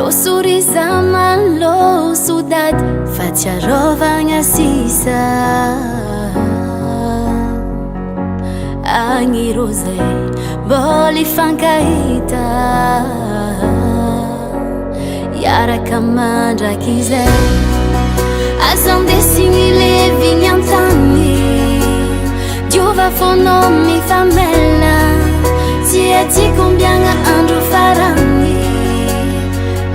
Loso ry zaman, loso dady, fahatsiarovagna sisa. Agny rô zay mbôla hifankahita, hiaraka mandrakizay. Aza andesigny levigny an-tany, diova fônao mifamela, tsy haitsika ombiagna andro farany.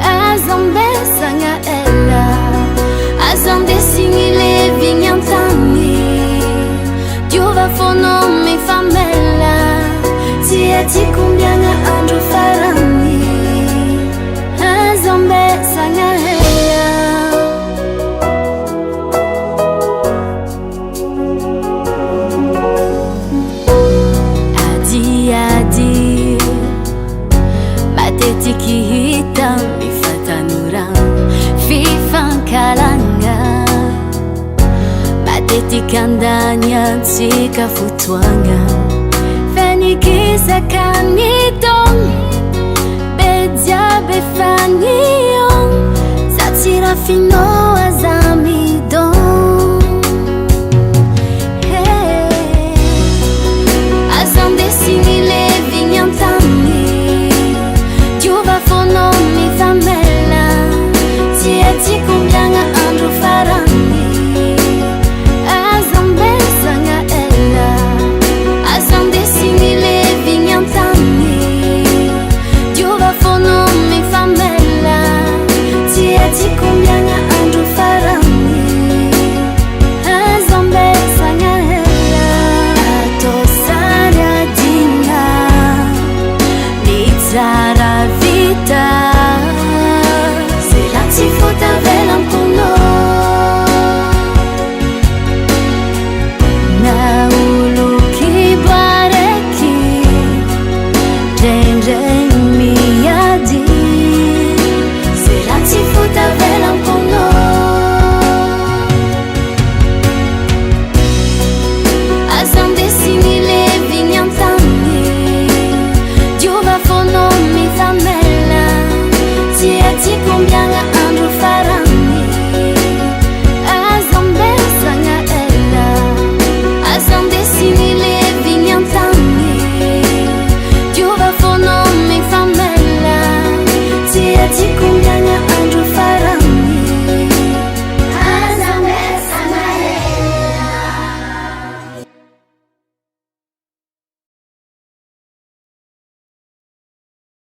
Aza ambesagna ela, aza andesigny levigny an-tany, diova fônao mifamela, tsy haitsika ombiagna andro farany. Aza ambesagna ela. Adiady matetiky hita mifatanora, fifankalagna matetika andany antsika fotoagna fa nikisaka ny.